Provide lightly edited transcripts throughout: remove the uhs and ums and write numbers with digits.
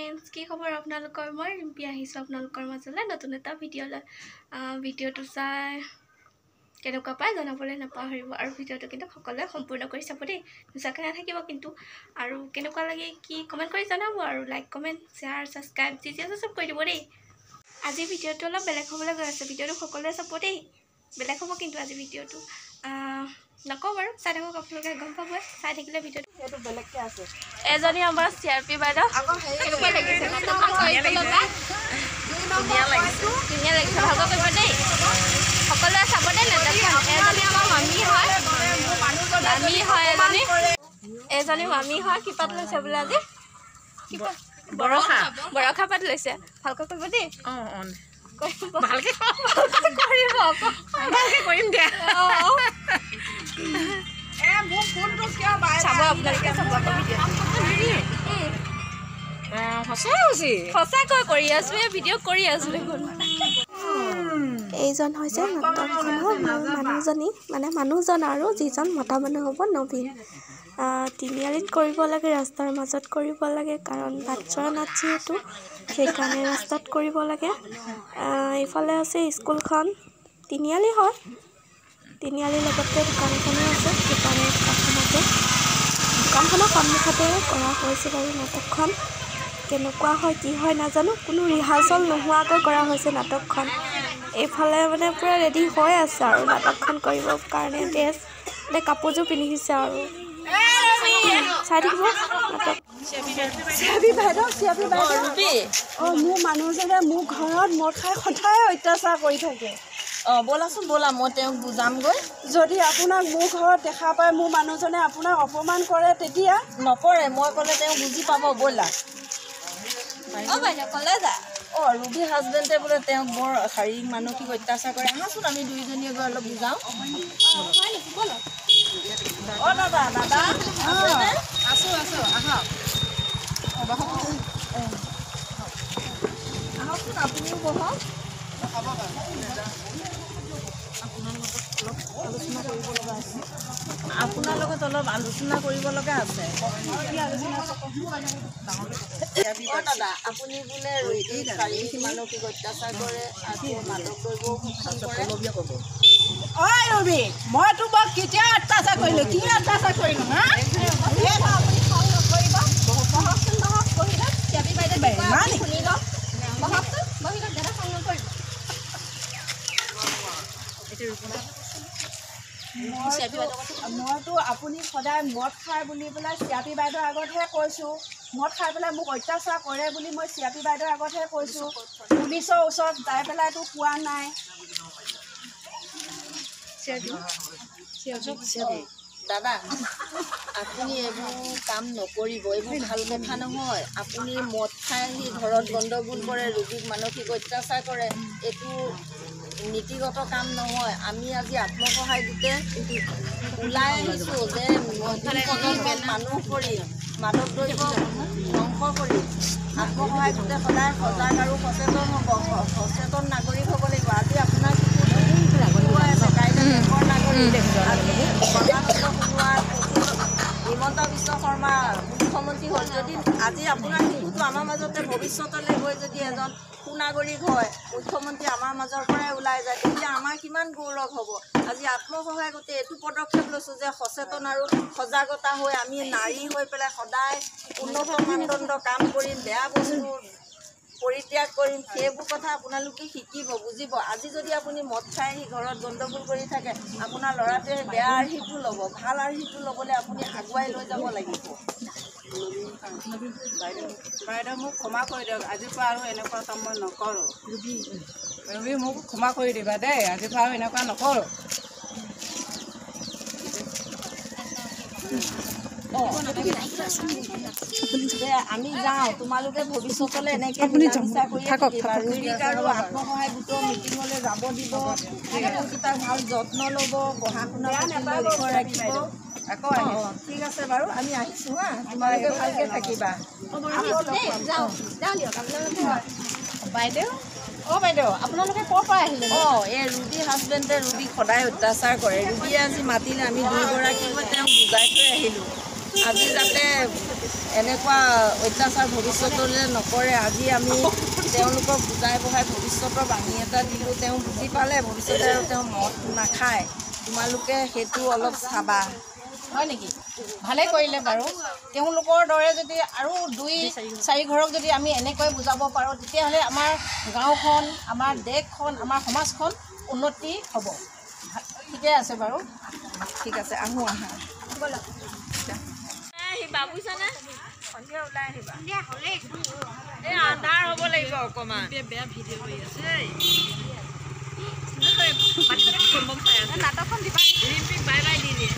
Friends, কি খবৰ আপোনালোকৰ? মই ৰিম্পী আহিছোঁ আপোনালোকৰ মাজলৈ নতুন এটা ভিডিঅ'লৈ। ভিডিঅ'টো চাই কেনেকুৱা পায় জনাবলৈ নাপাহৰিব আৰু ভিডিঅ'টো কিন্তু সকলোৱে সম্পূৰ্ণ কৰি চাব দেই, নোচোৱাকৈ নাথাকিব কিন্তু। আৰু কেনেকুৱা লাগে কি কমেণ্ট কৰি জনাব আৰু লাইক, কমেণ্ট, শ্বেয়াৰ, ছাবস্ক্ৰাইব যি যি আছে চব কৰি দিব দেই। আজি ভিডিঅ'টো অলপ বেলেগ হ'বলৈ গৈ আছে, ভিডিঅ'টো সকলোৱে চাব দেই, বেলেগ হ'ব কিন্তু আজি ভিডিঅ'টো। নকওঁ বাৰু, চাই থাকক, আপোনালোকে গম পাবই চাই থাকিলে ভিডিঅ'টো। এজনী আমাৰ চি আৰ পি বাইদেউ, কেনেকুৱা লাগিছে? ধুনীয়া লাগিছে, ভালকৈ কৰিব দেই, সকলোৱে চাব দেই নাটকখন। এজনী আমাৰ মামী হয়, মামী হয় এজনী, এজনী মামী হয়। কি পাত লৈছে বোলে আজি? কি পাত? বৰষা, বৰষা পাত লৈছে। ভালকৈ কৰিব দেই, ভালকৈ কৰিব, ভালকৈ কৰিম দিয়া। চাব আপোনালোকে, চাব আকৌ ভিডিঅ'। সঁচাকৈ কৰি আছো, এই ভিডিঅ' কৰি আছো দেখোন। এইজন হৈছে নাটকখনৰ মূল মানুহজনী, মানে মানুহজন আৰু যিজন মতা মানুহ হ'ব নবীন। তিনিআলিত কৰিব লাগে, ৰাস্তাৰ মাজত কৰিব লাগে, কাৰণ বাটচৰা নাট যিহেতু, সেইকাৰণে ৰাস্তাত কৰিব লাগে। এইফালে আছে স্কুলখন, তিনিআলি হয়, তিনিআলিৰ লগতে দোকান এখনো আছে। দোকানৰ কাষতে, দোকানখনৰ সন্মুখতে কৰা হৈছে বাৰু নাটকখন। কেনেকুৱা হয় কি হয় নাজানো, কোনো ৰিহাৰ্চল নোহোৱাকৈ কৰা হৈছে নাটকখন। এইফালে মানে পূৰা ৰেডি হৈ আছে আৰু নাটকখন কৰিবৰ কাৰণে, ড্ৰেছ মানে কাপোৰযোৰ পিন্ধিছে আৰু। চাই থাকিব নাটক। অঁ, মোৰ মানুহজনে মোৰ ঘৰত মদ খাই সদায় অত্যাচাৰ কৰি থাকে। অঁ, ব'লাচোন ব'লা, মই তেওঁক বুজামগৈ। যদি আপোনাক মোৰ ঘৰত দেখা পায় মোৰ মানুহজনে আপোনাক অপমান কৰে তেতিয়া? নকৰে, মই ক'লে তেওঁ বুজি পাব। ব'লা। অঁ বাইদেউ, ক'লে যায়। অঁ, ৰুবি হাজবেণ্ডে বোলে তেওঁক বৰ শাৰীৰিক মানসিক অত্যাচাৰ কৰে। আহাচোন আমি দুয়োজনীয়ে গৈ অলপ বুজাওঁ। অঁ দাদা, দাদা আছেনে? আছোঁ আছোঁ, আহক। আহকচোন, আপুনিও বহক। আপোনাৰ লগত অলপ আলোচনা কৰিব লগা আছে। অঁ দাদা, আপুনি বোলে ৰুবীক শাৰীৰিক মানসিক অত্যাচাৰ কৰে, আকৌ মাদক দ্ৰব্যও শোষণ কৰে। ঐ ৰুবী, মই তোমাক কেতিয়া অত্যাচাৰ কৰিলোঁ? কি অত্যাচাৰ কৰিলোঁ? হা, আপুনি খং নকৰিব, বহকচোন, বহক, বহি লওক। চিয়াপি বাইদেউ শুনি লওক, বহকচোন, বহি লওক দাদা, খং নকৰিব। মইতো আপুনি সদায় মদ খায় বুলি পেলাই চিয়াপি বাইদেউৰ আগতহে কৈছোঁ। মদ খাই পেলাই মোক অত্যাচাৰ কৰে বুলি মই চিয়াপি বাইদেউৰ আগতহে কৈছোঁ, পুলিচৰ ওচৰত যাই পেলাইতো কোৱা নাই। দাদা, আপুনি এইবোৰ কাম নকৰিব, এইবোৰ ভাল কথা নহয়। আপুনি মদ খাই আহি ঘৰত গণ্ডগোল কৰে, ৰোগীক মানসিক অত্যাচাৰ কৰে, এইটো নীতিগত কাম নহয়। আমি আজি আত্মসহায়ক গোটে ওলাই আহিছোঁ যে নতুন প্ৰজন্মক মানুহ কৰি মাদক দ্ৰব্য ধ্বংস কৰি আত্মসহায়ক গোটে সদায় সজাগ আৰু সচেতন হ'ব, সচেতন নাগৰিক হ'ব লাগিব। আজি আপোনাৰ আছে, কাইলৈ দেশৰ নাগৰিক। আজি সৰ্বানন্দ সোণোৱাল, হিমন্ত বিশ্ব শৰ্মা মুখ্যমন্ত্ৰী হ'ল, যদি আজি আপোনাৰ শিশুটো আমাৰ মাজতে ভৱিষ্যতলৈ গৈ যদি এজন সুনাগৰিক হয়, মুখ্যমন্ত্ৰী আমাৰ মাজৰ পৰাই ওলাই যায়, তেতিয়া আমাৰ কিমান গৌৰৱ হ'ব। আজি আত্মসহায়ক গোটে এইটো পদক্ষেপ লৈছোঁ যে সচেতন আৰু সজাগতা হৈ আমি নাৰী হৈ পেলাই সদায় উন্নত মানদণ্ড কাম কৰিম, বেয়া বস্তু পৰিত্যাগ কৰিম। সেইবোৰ কথা আপোনালোকে শিকিব, বুজিব। আজি যদি আপুনি মদ খাই আহি ঘৰত গণ্ডগোল কৰি থাকে, আপোনাৰ ল'ৰাটোৱে বেয়া আৰ্হিটো ল'ব, ভাল আৰ্হিটো ল'বলৈ আপুনি আগুৱাই লৈ যাব লাগিব। বাইদেউ, মোক ক্ষমা কৰি দিয়ক, আজিৰ পৰা আৰু এনেকুৱা কাম মই নকৰোঁ। ৰুবী, মোক ক্ষমা কৰি দিবা দেই, আজিৰ পৰা আৰু এনেকুৱা নকৰোঁ। আমি যাওঁ, তোমালোকে ভৱিষ্যতলৈ এনেকৈ মিলা-মিছা কৰিয়ে থাকিবা। ৰুবীক আৰু আত্মসহায়ক গোটৰ মিটিঙলৈ যাব দিব, শিশুকেইটাক ভাল যত্ন ল'ব, পঢ়া শুনাৰ প্ৰতি লক্ষ্য ৰাখিব। আকৌ আহিম। ঠিক আছে বাৰু, আমি আহিছোঁ। হা, তোমালোকে ভালকৈ থাকিবা। বাইদেউ, অঁ বাইদেউ, আপোনালোকে ক'ৰ পৰা আহিলে? অঁ, এই ৰুবী হাজবেণ্ডে ৰুবীক সদায় অত্যাচাৰ কৰে। ৰুবীয়ে আজি মাতিলে, আমি দুয়োগৰাকী গৈ তেওঁক বুজাই থৈ আহিলোঁ। আজি যাতে এনেকুৱা অত্যাচাৰ ভৱিষ্যতলৈ নকৰে। আজি আমি তেওঁলোকক বুজাই বঢ়াই ভৱিষ্যতৰ বাণী এটা দিলোঁ, তেওঁ বুজি পালে ভৱিষ্যতে আৰু তেওঁ মদ নাখায়। তোমালোকে সেইটো অলপ চাবা, হয় নেকি? ভালে কৰিলে বাৰু। তেওঁলোকৰ দৰে যদি আৰু 2-4 ঘৰক যদি আমি এনেকৈ বুজাব পাৰোঁ, তেতিয়াহ'লে আমাৰ গাঁওখন, আমাৰ দেশখন, আমাৰ সমাজখন উন্নতি হ'ব। ঠিকে আছে বাৰু, ঠিক আছে, আহোঁ আহা। নাটকখন দিবা,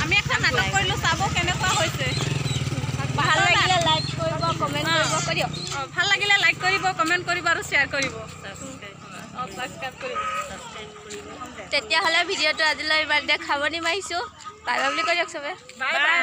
আমি এখন নাটক কৰিলোঁ, চাব কেনেকুৱা হৈছে। ভাল লাগিলে লাইক কৰিব, কমেণ্ট কৰিব, কৈ দিয়ক। ভাল লাগিলে লাইক কৰিব, কমেণ্ট কৰিব আৰু শ্বেয়াৰ কৰিব, ছাবস্ক্ৰাইব কৰিব। তেতিয়াহ'লে ভিডিঅ'টো আজিলৈ ইমানতে সামৰণি মাৰিছোঁ। বাই বাই বুলি কৈ দিয়ক চবে। Bye bye.